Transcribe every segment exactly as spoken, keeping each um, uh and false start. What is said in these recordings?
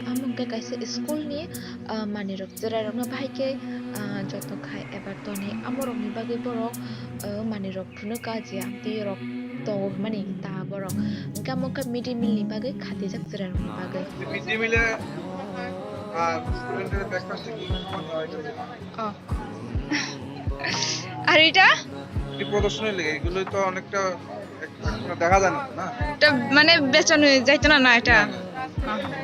Amo hwnkhe kaisa school ni, ah, manwi rok chwrai rok no bahai khe, ah, joto khai eba tonwi amo rok ni bagwi borok, ah, manwi rok phunuk ka je amtwi rok tongo hwnmani ta borok. Hwnkhe amo khe mid day meal ni bagwi khatijak chwrai rok ni bagwi. Mid day meal e, ah, student এর breakfast এ কি কি খাবার দেওয়া হয়? Oh. আর এটা? এই প্রদর্শনী লেগে এগুলো তো অনেকটা এক-, একটা দেখা যায় না, না? এটা মানে বেচন হয়ে যাইতো না, না এটা? না, না।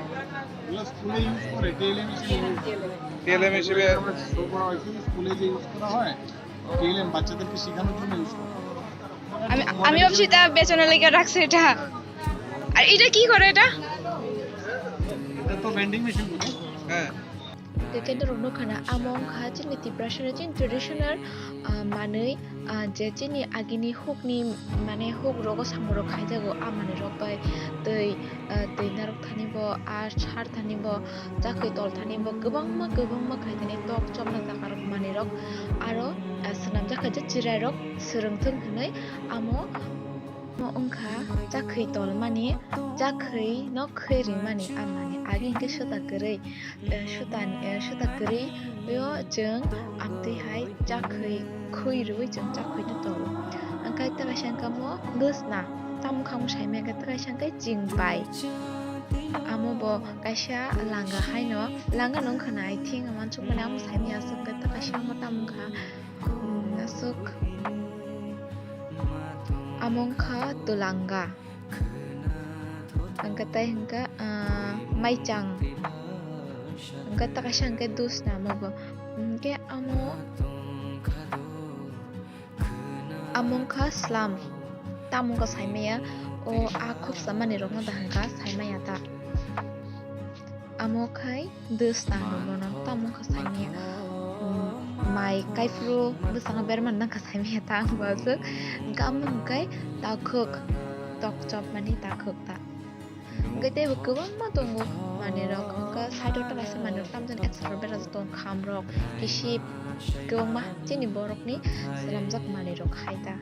এগুলো স্কুলে ইউজ করে, টিএলএম হিসেবে ইউজ করে। টিএলএম হিসেবে। আমরা শো করা হয়েছে যে স্কুলে যে ইউজ করা হয়, টিএলএম বাচ্চাদেরকে শেখানোর জন্য ইউজ করা হয়। আমি, আমি ভাবছি এটা বেচনের লেগে রাখছে এটা। আর এটা কি করে এটা? এটা তো ভেন্ডিং মেশিন মতো। হ্যাঁ। Tei khe norok nukha na, amo wngkha chini Tiprasani chini traditional, ah, manwi, ah, je chini agini hukni, mane, huk rogo samung rok khaijago, a manwi rok bai twi, ah, twi narwk thani bo, a sar thani bo, chakhwi tol thani bo, kwbangma, kwbangma khai thani tok chopna jaga rok manwi rok aro, ah, swnamjak kha je chwrai rok swrwngthwng hwnwi amo. Omo wngkha chakhwi tolmani, chakhwi no khwi rimani, a manwi agi hwnkhe suta kwrwi, eh, suta, eh, suta kwrwi o chwng amtwi hai chakhwi khwi rwui chwng chakhwi no tolo. Hwnkhe tei kaisa hwnkhe omo bwsna, tamo khe omo saimanya hwnkhe tei kaisa hwnkhe chingpai. Amo bo kaisa langa haino, langa no wngkha na I think, uansukmani amo saimanya aswk hwnkhe tei kaisa omo tamo wngkha. Hmm, aswk. Amo wngkha twlanga. Hwnkhe tei hwnkhe, ah, maichang. Hwnkhe tei kaisa hwnkhe dusna amo bo. Hwnkhe amo, amo wngkha slam. Tamo wngkha saimanya. O a khoksa manwi rokno da hwnkha saimanya ta. Amo khai dusna hinwi bono tamo wngkha saimanya, um, mai kaiphuru bwskango bermani nangkha saimanya ta ang bo aswk. Hwnkhe amo hwnkhe takhuk, tok chopmani takhuk ta. Hwnkhe teibo kwbangma tongo manwirok, hwnkhe side o ta kaisa manwirok tamjani eksa rok berajak tongo, khamrok, kisip, kwbangma chini borokni swnamjak manwirok hai ta.